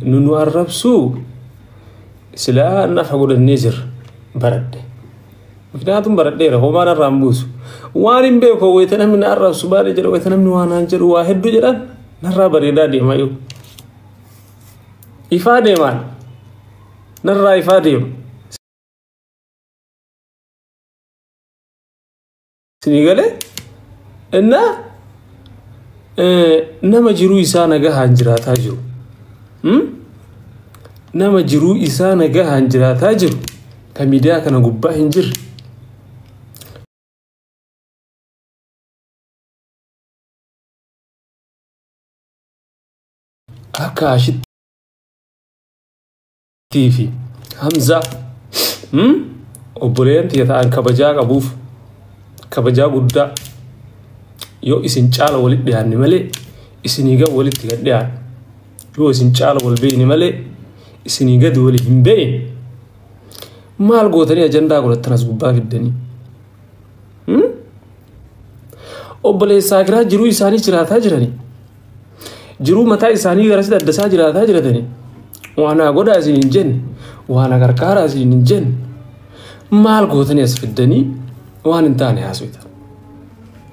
Nu arrabsuu silaa nafa godhannee jirra baradhe. Miknaatum baradheera homaa narraa hin buusu. Waan hin beeku wayita namni na arrabsu baadhee jedha wayita namni waan naan jedhu waa hedduu jedhan narraa bareedaa deema yoo. Ifaa deemaan narraa ifaa deema. Sinii galee innaa nama jiruu isaa nagahaan jiraataa jiru. Nama jiruu isaa nagahaan jiraataa jiru kan miidiyaa kana gubbaa hin jirre. Akka Ashittii fi Hamzaa obboleeyyan tiyya ta'an kabajaa qabuuf kabajaa guddaa yoo isin caala walitti dhiyaanne malee isinii gad walitti gad dhiyaanne yoo isin caala wal beekne malee isinii gadi wali hin beekne maal gootanii ajandaa godhattan as gubbaa fiddanii. Obboleessaa kiraa jiruu isaanii jiraataa jiranii. Jiruu mataa isaanii garasitti addasaa jiraataa jiratanii. Waan haa godhaa isin hin jenne, waan haa gargaaraa isin hin jenne. Maal gootanii as fiddanii waan hin taane haasoftan.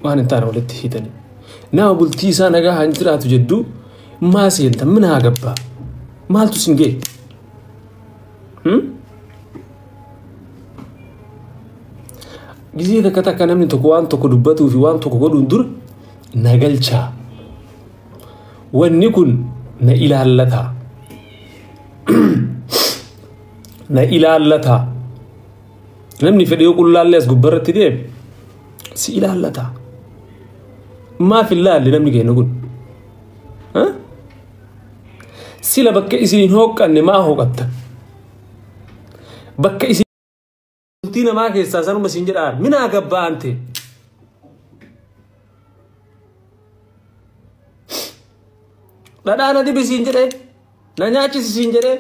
Waan hin taane walitti hiitanii. Nama bultii isaa nagaa haa jiraatu jedduu maa seentan mina haa gabbaa. Maaltu isin ga'e? Gizee takka takka namni tokko waan tokko dubbatuu fi waan tokko godhuun dura na galchaa. Wanni kun na ilaallataa. Na ilaallataa. Namni fedhe yoo qullaallee as gubbarratti deeme si ilaallataa. Maaf hin laalle namni keenya kun? Sila bakka isin hin hooqqanne maa hooqattan? Bakka isin bultii namaa keessaa sanuma isin jedhaan minaa gabba'an ta'e. Dhadhaa na dibi siin jedhee, na nyaachisi siin jedhee,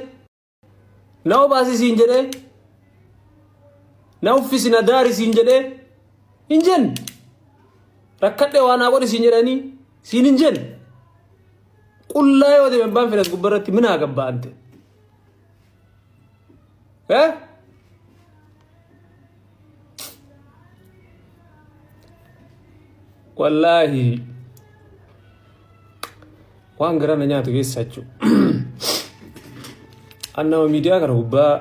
na obaasi siin jedhee, na uffisi na daari siin jedhee hin jenne. Rakkadhee waan haa godhi siin jedhanii siin hin jenne. Qullaa yoo deeme abbaan fedhas gubbarratti minaa gabba'an ta'e. Wallaahi waan garaa na nyaatu keessa jechuudha. An nama miidiyaa kana gubbaa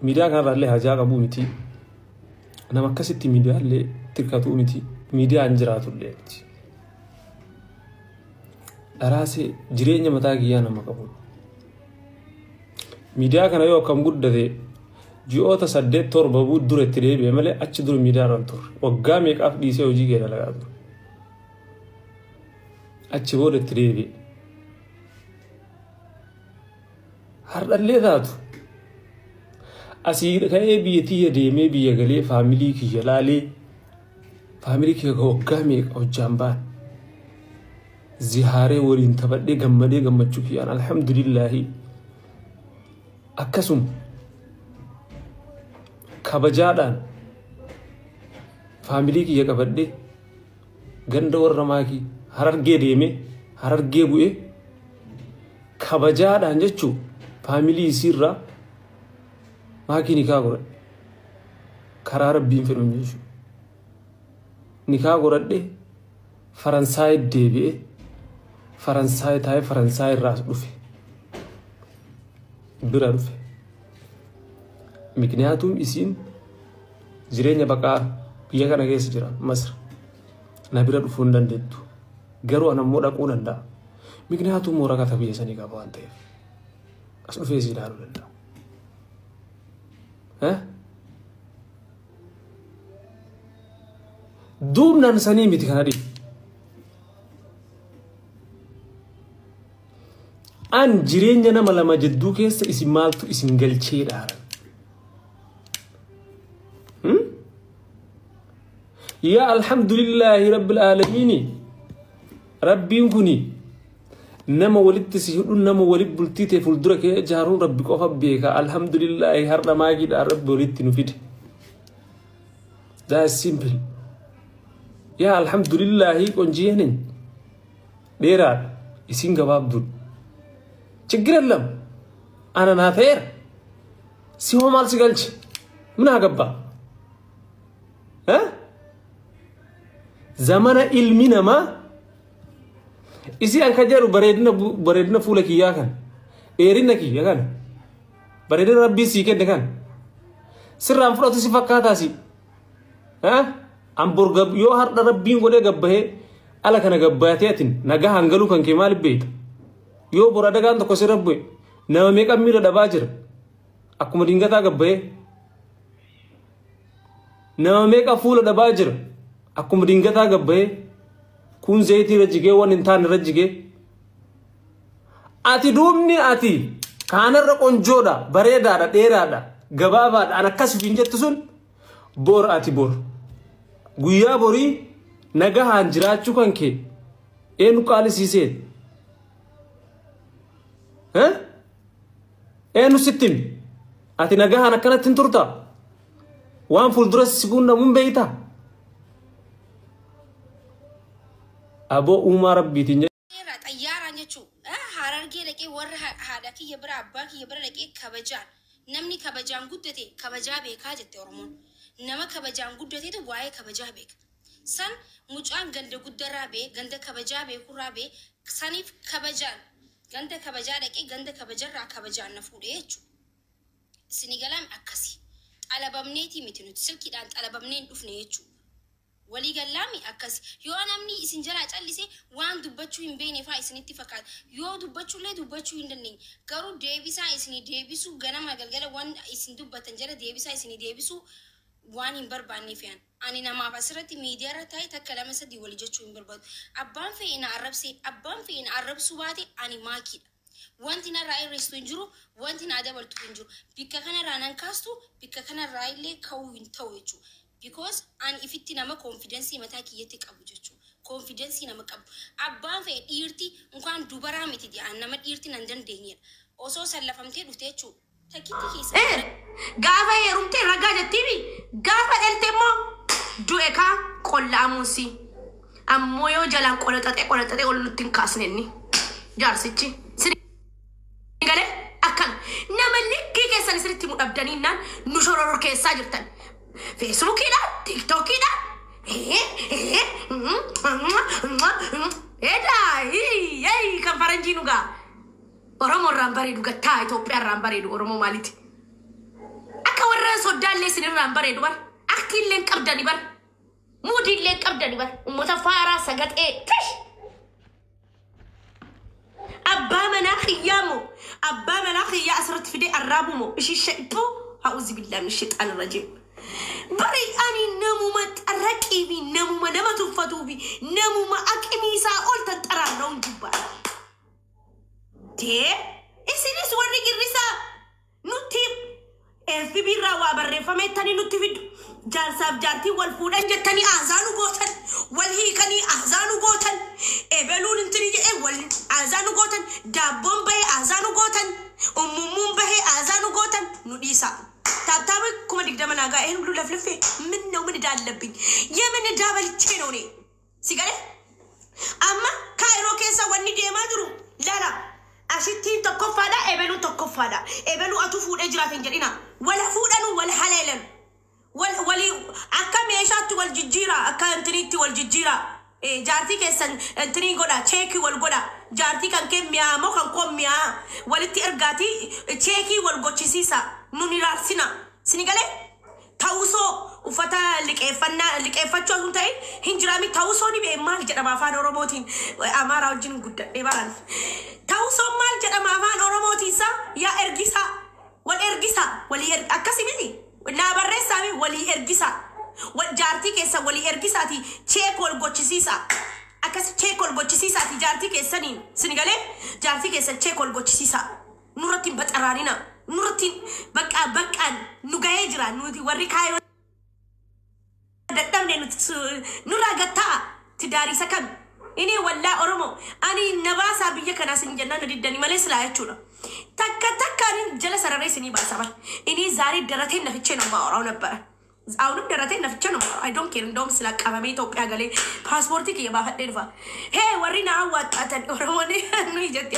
miidiyaa kanarraa illee hajaa qabuu miti. Nama akkasitti miidiyaa illee tirkatuu miti. Miidiyaan jiraatu illee miti. Dharaasee jireenya mataa kiyyaa nama qabu. Miidiyaa kana yoo akkam guddate ji'oota 8 7 dura itti deebi'e malee achi dura miidiyaa irra hin turre. Waggaa meeqaaf dhiisee hojii kee dalagaa ture. Achi booda itti deebi'e. Har'allee taatu asii ka'ee biyya tiyya deemee biyya galee faamilii kiyya laalee faamilii kiyya waggaa meeqa hojjaan ba'an. Zihaaree waliin taphadhee gammadee gammachuu kiyyaan alhamdulillaahi. Akkasuma kabajaadhaan faamilii kiyya qabadhee ganda warra maakii harargee deemee harargee bu'ee kabajaadhaan jechuun faamilii isiirraa maakii nikaa godhadhe karaa rabbiin fedhuun jechuudha. Nikaa godhadhe Faransaay deebi'ee Faransaay taa'ee Faransaay irraas dhufe bira dhufe. Mikniyaatum isiin jireenya baqaa biyya kana keessa jira Masra na bira dhufuu hin dandeettu. Garuu an ammoo dhaquu danda'a. Mikniyaatum waraqata biyya sanii qaba waan ta'eef as dhufee si ilaaluu danda'a. Duubnaan sanii miti kana dhibu. An jireenya nama lama jidduu keessa isin maaltu isin galchee dhaaran? Yaa alhamdulillahi rabbil aalamiini rabbiin kuni nama walitti si hidhuun nama walitti bultii ta'e fuuldura kee ijaaruun rabbi qofa beeka. Alhamdulillahi har'a maagiidhaan rabbi walitti nu fide. That's simple. Yaa alhamdulillahi qonjiyeenin dheeraadha isin gabaabduudha. ችግር የለም ana naa ta'eera. Si hoo maal si galche? Min ገባ zamana ilmi namaa isii an ka jedhu bareedina fuula kiyyaa kan dheerina kiyya kan bareedina rabbii sii kenne kan sirraan fudhatu si fakkaataasi. An bor yoo har'a rabbiin godhee gabbahee ala kana gabbaatee atin nagaa hangaluu kan kee maaliif beekta? Yoo bor adagaan tokko sirra bu'e nama meeqa miira dhabaa jira akkuma dingataa gabbahee, nama meeqa fuula dhabaa jira akkuma dingataa gabbahee, kun zayitii irra jigee waan hin taane irra jigee. Ati duubni ati kaanarra qonjoodha, bareedaadha, dheeraadha, gabaabaadha an akkas hin jettu sun bor ati bor guyyaa borii nagahaan jiraachuu kan kee eenyu qaalisiiseen? Eenyu sitti himi? Ati nagahaan akkanatti hin turtaa? Waan fuuldura si quunnamuun beektaa? Aboo uumaa rabbiitiin Xayyaaraan jechuun Harargee dhaqee warra haadha kiyya bira, abbaa kiyya bira dhaqee kabajaan, namni kabajaan guddate kabajaa beekaa jette Oromoon. Nama kabajaan guddateetu waa'ee kabajaa beeka. San mucaan ganda guddarraa bee, ganda kabajaa beekurraa bee, saniif kabajaan ganda kabajaa dhaqee ganda kabajarraa kabajaan na fuudhee jechuudha. Isinii akkasii. Xalabamneetii miti, nuti silkiidhaan xalabamnee hin dhufne jechuudha. Walii gallaami akkasi. Yoo namni isin jalaa callise waan dubbachuu hin beekne faa isinitti fakkaata. Yoo dubbachuullee dubbachuu hin dandeenye. Garuu deebisaa isinii deebisuu, ganama galgala waan isin dubbatan jala deebisaa isinii deebisuu waan hin barbaanneef yaan. Ani namaaf asirratti miidiyaa irra taa'e takka lama sadii walii jechuu hin barbaadu. Abbaan fe'e na arrabsee, abbaan fe'e na arrabsuu baate, ani maakiidha. Wanti narraa hir'istu hin jiru, wanti naa dabaltu hin jiru. Bikka kanarraa nan kaastu, bikka kanarraa illee ka'uu hin ta'u jechuudha. Because ani ifitti nama confidence mataa kiyyatti qabu jechuudha. Confidence nama qabu. Abbaan fe'e dhiirti unkaan dubaraa miti, an nama dhiirti nan dandeenyedha. Osoo sallafamtee dhufte jechuudha. Takkitti keessa. Gaafa heerumtee ragaa jettiimi, gaafa dhalte immoo du'e kaa qollaamuusi. Ammoo yoo jalaan qolaxaxee qolaxaxee ol nutti hin kaasne inni jaarsichi. Galee akkana nama likkii keessan isinitti himu dhabdaniinnaan nu shororor keessaa jirtan. Feesbuukiidhaan, Tiktookiidhaan. Edaa kan faranjii nu gaa. Oromoo irraan bareedu gattaa, Itoophiyaa irraan bareedu Oromoo maaliiti? Akka warra soddaallee isinirraan bareedu bar. Aktiillee hin qabdani bar. Muudiillee hin qabdani bar. Uummata faaraa sagaxee. Tish! Abbaa manaa kiyyaa moo? Abbaa manaa kiyyaa asirratti fidee arraabu moo? Ishii sha'ibboo a'uuzi billaa min shayxaan rajiim. Bari ani namuma xarraqii fi namuma nama tuffatuu fi namuma aqimii isaa ol tanxaraarra'uun jibbaa. Tee isinis warri girrisaa nutti FB irraa waa barreeffamettanii nutti fiddu. Jaarsaaf jaartii wal fuudhan jettanii aazaanu gootan. Wal hiikanii aazaanu gootan. Ebeluun intini jedhee wal aazaanu gootan. Daabboon bahee aazaanu gootan. Ummummuun bahee aazaanu gootan. Nu dhiisa. Tap tap 20,000 ናጋ ይህን ሁሉ ለፍልፌ ምን ነው? ምን ዕዳ አለብኝ? የምን ዕዳ በልቼ ነው እኔ ሲገለ? Amma Kaayiroo keessa wanni deemaa jiru lala. Ashittiin tokkoffaadha, ebeluun tokkoffaadha. Ebeluu atu fuudhee jiraate hin jedhina. Wala fuudhanu, wal haleelan. Wal walii akka meeshaatti wal jijjiira, akka intiniitti wal jijjiira. Jaartii keessan intinii godha, check wal godha. Jaartii kan kee mi'aa moo kan koo mi'aa walitti ergaatii check wal gochisiisa. Nun iraarsina. Sini galee? Ta'usoo uffata liqeeffannaa liqeeffachuu osoo hin ta'in hin jiraami, ta'usoo ni bee maal jedhama afaan Oromootiin? Amaaraa wajjin guddadhee baran. Ta'usoo maal jedhama afaan Oromootiin? Isaa yaa ergisaa, wal ergisaa, walii akkasi miti, naa barreessaa mi, walii ergisaa, wal jaartii keessa walii ergisaati, check wal gochisiisa, akkasi check wal gochisiisaati jaartii keessaniin. Sini galee? Jaartii keessan check wal gochisiisa. Nurratti hin baxaraanina, nurratti baqqaa baqqaan nu gahee jira. Nuti warri kaayoo dadhabne nuti nurraa gattaa tidaariisa kam inni wallaa Oromoo ani na baasaa biyya kanaa sin jennaan na diddanii malee silaa jechuudha. Takka takkaan jala sararee isinii baasa bar. Inni ዛሬ ደረቴን ነፍቼ ነው የማወራው ነበረ። አሁንም ደረቴ ነፍቼ ነው። I don't care. እንደውም ስላቀመሜ ኢትዮጵያ ገሌ ፓስፖርት kiyya baafadhee dhufa. Hee, warri na awwaaxxaatan Oromoon nu ijatti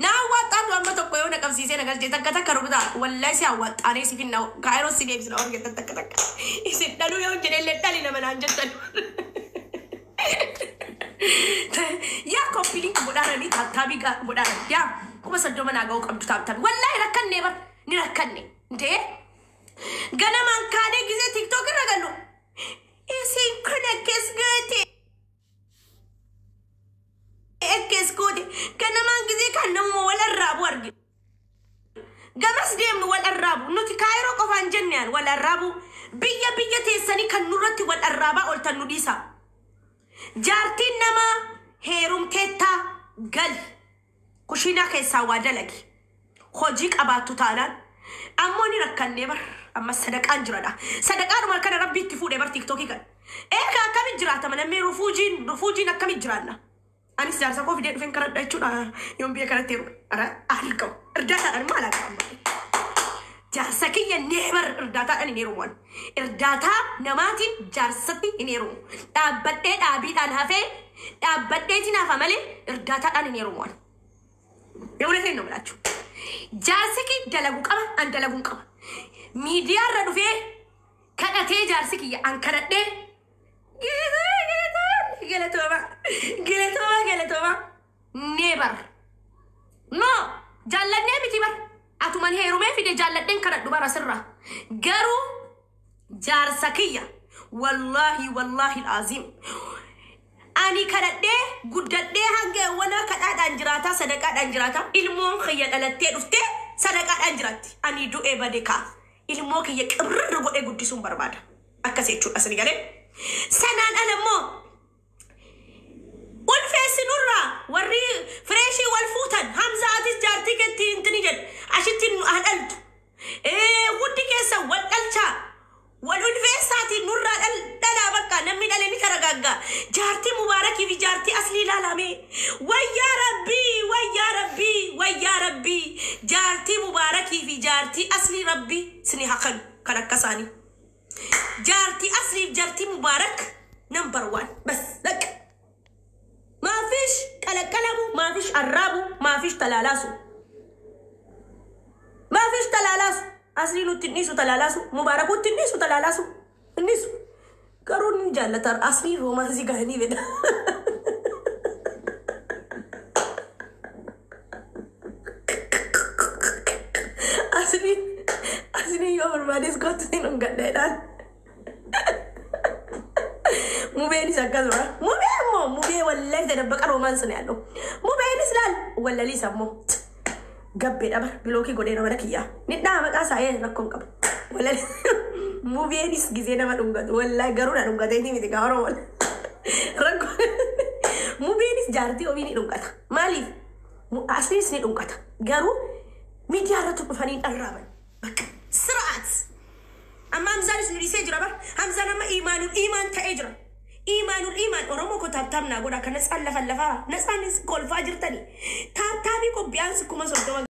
na awwaaxxaatu amma tokko yoo na qabsiisee na galchee takka takka rukutaa, wallahi si awwaaxxaanee si finna, Kaayiroo si deebisna waan jettan takka takka. Isin dhaluu yoo jedhellee dhali nama naan jettan. Yaa, copy link godhaaranii, tap tapii godhaaran, yaa 30,000 naa ga'uu qabdu tap tapii. Wallahi rakkanne bar, ni rakkanne. Intee ganamaan kaanee gisee TikTok irra gallu. Isin kun akkas goote. Akkas goote. Ganamaan gisee kan namuma wal arraabu arginu. Gamas deemnu wal arraabu. Nuti Kaayiroo qofaan jennaan wal arraabu. Biyya biyya teessanii kan nurratti wal arraabaa ooltan nu dhiisa. Jaartiin namaa heerumteettaa gali. Kushiinaa keessaa waa dalagi. Hojii qabaattu taanaan. Ammoo ni rakkannee bar. Amma sadaqaan jiradha. Sadaqaadhuma kana Rabbi itti fuudhee bar TikTokii kana. Egaa akkamitti jiraatama namni rufuujiin rufuujiin akkamitti jiraanna? Anis jaarsa koo fidee dhufeen karadha jechuudha. Yoon biyya kanatti heerume. Ara alqabu. Irdaataadhaan maal alqabu? Jaarsa kiyya neebar irdaataadhaan hin heerumu. Irdaataa namaatiin jaarsatti hin heerumu. Dhaabbadhee dhaabiidhaan hafee dhaabbadheetiin hafa malee irdaataadhaan hin heerumu. የእውነቴን ነው የምላችሁ። Jaarsi kiyya dalaguu qaba, an dalaguu qaba. Miidiyaa irra dhufee kadhatee jaarsi kiyya an kadhadhee galatooma galatooma galatooma neebar no jaallannee miti bar, atuman heerumee fide jaalladheen kadhadhu bara sirra. Garuu jaarsa kiyya, wallaahi wallaahi alaaziim, ani kadhadhee guddadhee hanga wana kadhaadhaan jiraataa, sadaqaadhaan jiraataa. Ilmoon kiyya dhalattee dhuftee sadaqaadhaan jiraatti. Ani du'ee bade kaa ilmoo kiyya qibrirra godhee guddisuun barbaada akkas jechuudha. Asini galee sanaan ala immoo ulfeessinurraa warri fireeshii wal fuutan, Hamza atis jaartii keetti intini jedhe ashitti haa dhaltu, hundi keessa wal dhalchaa, wal ulfeessaatiin nurraa dhalaa. Bakka namni dhale ni taragaaggaa. Jaartii Mubaarakii fi jaartii Aslii ilaalame. Wayyaa Rabbii, wayyaa Rabbii, wayyaa Rabbii, jaartii Mubaarakii fi jaartii Aslii Rabbii sini haqan kan akka isaanii. Jaartii Aslii fi jaartii Mubaarak number one. Bas laq maafish qalaqalamu, maafish arraabu, maafish talaalaasu, maafish talaalaasu. Aslii nutti hin dhiisu talaalaasu, Mubaarakuutti hin dhiisu talaalaasu hin dhiisu. Garuu ni jaallata Aslii, romance gahanii fedha. Aslii, Aslii yoo barbaades kottu hin dhungadheedhaan. Mubeenis akkasuma. Mubee immoo, Mubee wallahi ተደበቀ romance ነው ያለው። Mubeenis laal wallaliis ammoo gabbeedha bar, block godheera mana kiyyaa. Ni dhaa maqaa isaa rakkoon qaba. Wallali Mubeenis gisee nama dhungatu wallahi, garuu na dhungatee ni miti gaa Oromoon. Rakkoo Mubeenis jaartii ofii ni dhungata. Maaliif? Asliis ni dhungata. Garuu miidiyaa irratti dhufanii dharraaban. Bakka sir'aat. Amma Hamzaanis nu dhiisee jira bar. Hamzaan amma imaanul imaan ta'ee jira. Imaanul imaan. Oromoo ko, tap tap naa godha. Kan natsaan lafa lafaa natsaanis kolfaa jirtani. Tap tapii ko biyyaansi 30,000.